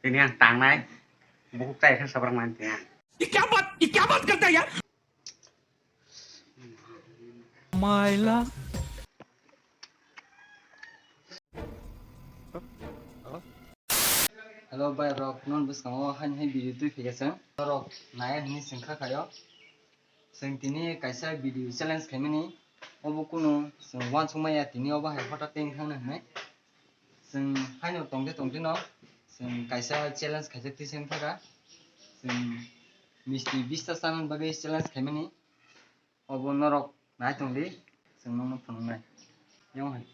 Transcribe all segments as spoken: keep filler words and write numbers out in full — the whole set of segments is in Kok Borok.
Tini ang tangnai, bukhuk chai khe sabrak mani tini ang. ये क्या बात, ये क्या बात करता है यार? My love. Hello bai rok, non bwskango haini hai video twi phaiya chwng. Norok nai hwnwi chwng kha khaio. Chwng tini kaisa video challenge khaimani. Obo kunu chwng uansukmaya tini obo hai hota tei thangna hwnwi. Chwng haino tongde tongde no chwng kaisa challenge khaijak twi chwng thaka. Chwng misti bista chana bagwi challenge khaimani. Obo norok nai tongdi, chwng nokno phunuknai. Yang hai.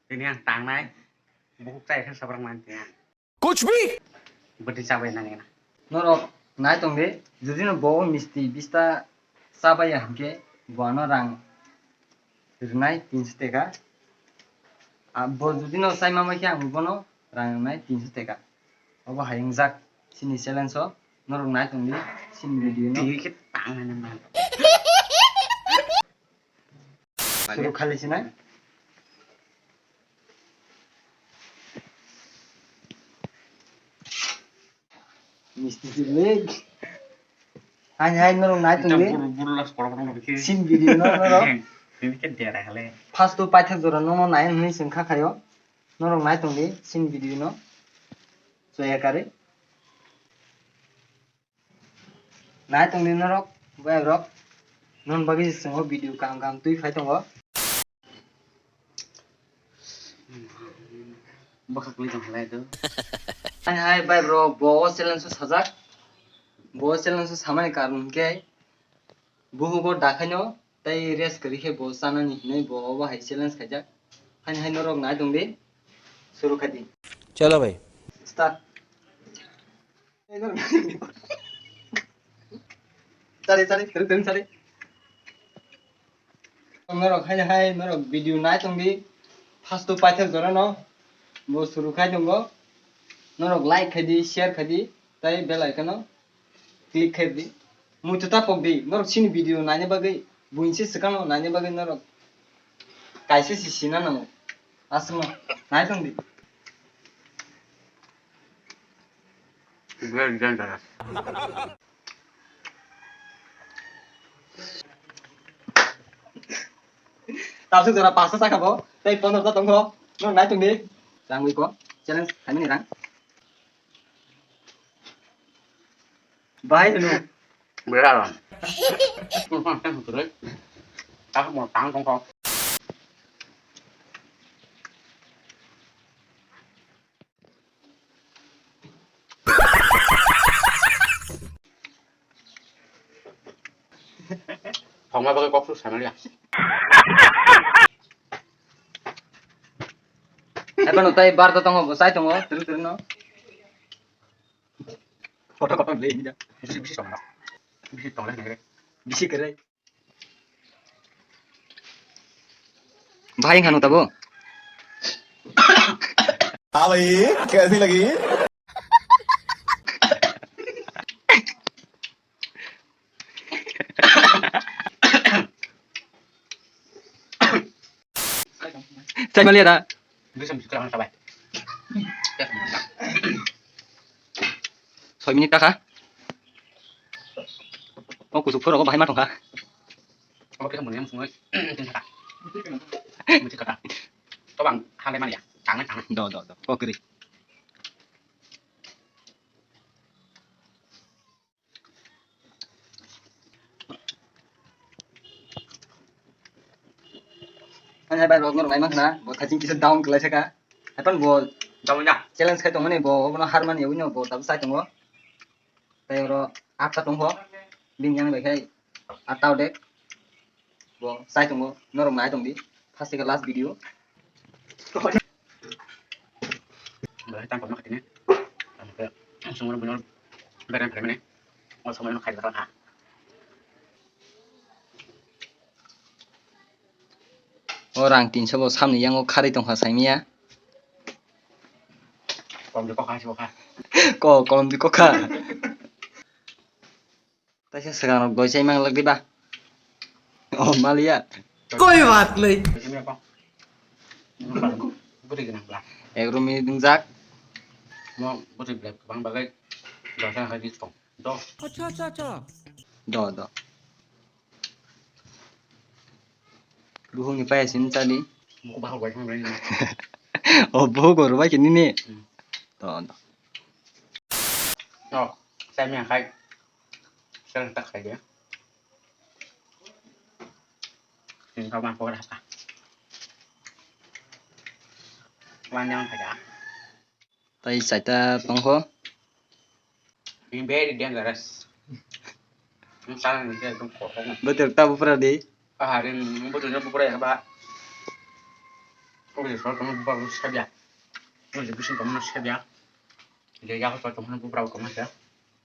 Tini ang tangnai, bukhuk chai khe sabrak mani tini ang. कुछ भी। Bwtwi chabai nangya na. Norok nai tongdi, jodi no bo misti bista chabaiya hinkhe bo ano rang rwnai tinso teka. Ah, bo jodi no chai ma khe ang bono rang rwnai tinso teka. Obo hai wngjak chini challenge o. Norok nai tongdi chini video no. Twi khe tangnai nang. Suru khali sinai. Misti si leg. Hai hai norok nai tongdi. Buru buru las koro koro koro khe. Sin video no norok. Ini khe dera hale. First to paithak jora no no nai hwnwi chwng kha khaio. Norok nai tongdi sin video no. Choya kare. Nai tongdi norok, boyarok. Non bagwi chwng o video kaham kaham twi phai tongo. Bwkhak twi tong khlai do. Hai hai bai bro, bo o challenge o sajak. Bo o challenge o samani karon hwnkhe buhugo dakhaino tei rest kwrwi khe bo chanani hinwi bo obo hai challenge khaijak. Haini hai norok nai tongdi. Suru khaidi. Chalo bhai. Start. Sari, sari, sari, sari, sari. Norok hai hai norok video nai tongdi. First to paithak jora no. Bo suru khai tongo. Norok like khaidi, share khaidi, tei bell icon no click khaidi. Muitu ta pokdi. Norok chini video naina bagwi, buinse swkang no naina bagwi norok kaisa si sina nango. Aswkno nai tongdi. Very dangerous. Tabuk jora pasta saka bo, tei pondro ta tongkho. Norok nai tongdi. Rang ui ko. Challenge khaimani rang. Bahai hwno. Bera. Aku mau tang tongkho. Thongma bagwi kok su sanaliya. Eba no tai bar da tongo, bo sai tongo, turu turu no. Kotor kotor le ini da. Bisi bisi tongo. Bisi tongo le. Bisi kere. Bhai, khano tabo? हाँ भाई, कैसी लगी? Chai maliya da? Soi minute takha. O kusuk phoro bahai ma tongkha. Obo khe mwnwi msungwi tin thaka. Mwtwi kaka. To bang halai maliya. Tangnai tangnai. Do do do. Kokri. Ani hai bai rok norok naima khna, bo khating kisa down kwlai saka. Hapan bo down ya. Challenge khai tongmani bo, obono harmani ui no bo tabuk sai tongo. Tei oro atta tongkho, bini yang bai khai atta odek. Bo sai tongo, norok nai tongdi. First ke last video. Belai tang kono katine. Tang ke sumur bunur beren beren mene. O sumur no khai bakal ha. O rang tinso bo samni yango kharwi tongkha saimia. Kolom di kokha, si kokha. Ko, kolom di kokha. Taisa swkang rok doi chai mang lak diba? O maliya. कोई बात नहीं। Bwtwi gwnang bla. Egaroh minute wngjak. Mo bwtwi bla kwbang bagwi dosa hai di tong. Do. Acha, acha, acha. Do, do. Buhukni paya simi chadi. Buku bahal bai thang bai. O, buhuk o rwbai khe nini. Hmm. Do, do. No, sai mi akhai. Sel tak khai de. Sini kau mah pokok apa? Wan yang khai ya. Tai chaita tongkho. Being very dangerous. Ang sana ni saya tong kosong. Betul ta bupra di. Aharin betul nya bupra ya ba. Oke, soal kamu bupra sabya. Oke, bisin kamu sabya. Dia ya soal kamu bupra kamu ya.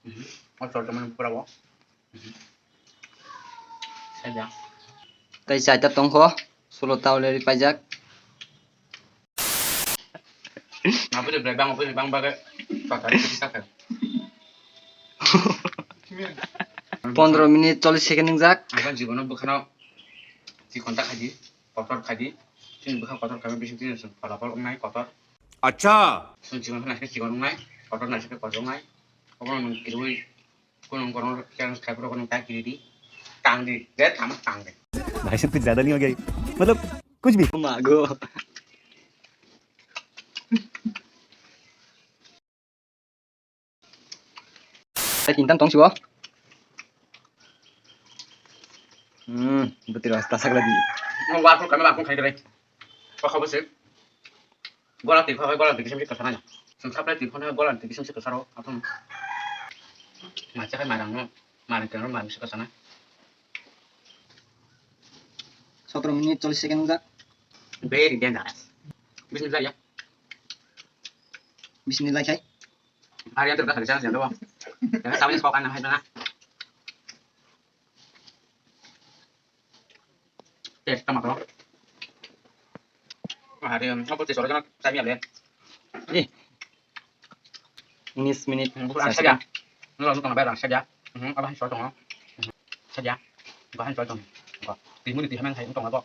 Mhm. Oh, soal kamu bupra wo. Mhm. Sabya. Tai chaita tongkho. Solo ta already paijak. Mabwtwi belai bang, mabwtwi bang bagwi totally kisa khe. Pondro minute chollish second wngjak. Ang jibono bwkhano chikon ta khaidi, kotor khaidi. Chini bwkha kotor khaima bising chini chwng pholapol wngnai kotor. Acha. Chwng chikon khe naisik chikon wngnai, kotor naisik khe kotor wngnai. Obono nwng kirui Kono kono challenge khai phuru kono ta kiri di. Tang di. De tama tang di. भाई साहब कुछ ज्यादा नहीं हो गया ये? मतलब कुछ भी। Mago. Ai tintan tong sibo. Hmm, betul rasta sagla di. Mo wa ko kami la ko khai dai. Ko khabo se. Gola twi phai gola twi kisim se kwchana. Chwng saplai twi phano gola twi kisim se kwcharo athum. Macha khai marang no marang keno marang se kwchana. Sotro minute chollish second wngjak. Very dangerous. Bismillah ya. Bismillah khai. Hari yang terdekat di sana siapa? Jangan tahu ini sekolah anak hai mana. Test tomato. Hari yang apa test orang sana saya lihat. Eh. Unis minute. Bukan saja. Nolo nukang bayar saja. Mhm, apa sih soal tong? Saja. Bahan soal tong. Timun itu hamang hai tong apa?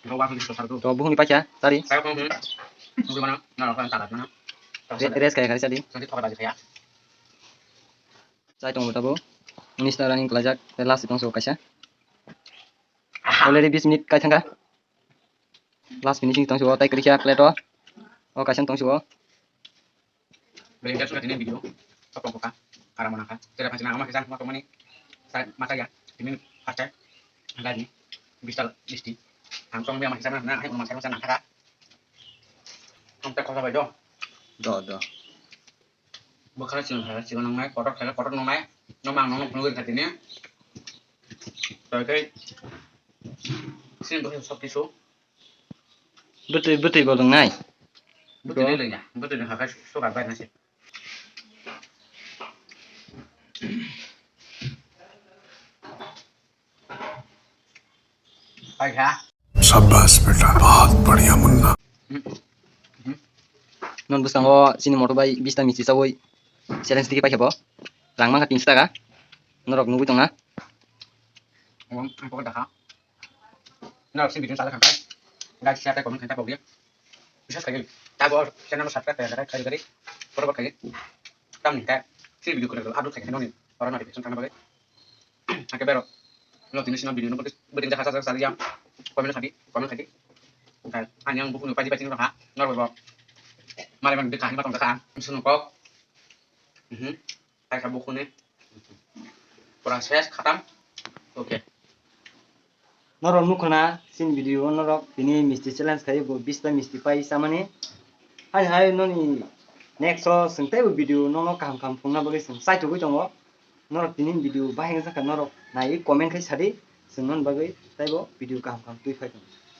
Nggak wakil itu satu. To buhuni pacha, tari. Saya pun. Bagaimana? Nah, apa yang tarat mana? Res kaya kari tadi. Nanti thok lagi saya. Chai tong tabo. Unis ta running kalajak. Last tong so kaisa. Already bis minute kai thangka. Last finishing tong suo tai kri kya plate o. O kaisa tong suo. Beri dia suka ini video. Apa kok kah? Karena mana kah? Tidak pasti nama kita semua teman nih. Saya mata ya. Ini pakai. Ada nih. Bisa listi. Langsung dia masih sana. Nah, ayo masih sana kah? Kamu tak kau sabar dong. Do do. Bwkha chwng kha chwng nangnai, kotor kha kotor nangnai. No mang no phunugwi kha tini. Tei khe sini bwkha sok kisu. Bwtwi bwtwi bo lwngnai. Bwtwi le lwngya, bwtwi lwngkha khe sugar bai nasi. Paikha. शाबाश बेटा, बहुत बढ़िया Munna. Non bwskango chini motor bai bista misti chawi challenge tiki paikha bo. Rang mangkha tinso taka. Norok nugwi tongna. Ang pokok dakha. Norok sini video chalai kha. Like, share, comment kha pokok dia. Biswas khaidi. Tabo channel subscribe khaidi khaidi. Poro khaidi. Tamni kha. Sini video khaidi upload khaidi noni. Oro notification thangna bagwi. Ake bero. Lo tini sino video no bwtwi bwtwi hasa hasa ya. Comment khadi, comment khadi. Ani ang buku no paji paji no ha. Nor bo. Mare man de kahani matong kha. Sunu kok. Mhm. Kaisa buku ni. Pura ses khatam. Okay. Norok nukha na sini video o norok tini misti challenge khai bo bista misti pai samani. Hai hai noni next o chwng teibo video nono kaham kaham phunukna bagwi chwng chaitugwi tongo. Norok tini video bahai wngjakha norok naiwi comment khai sadi chwng noni bagwi teibo video kaham kaham twi phai tongo.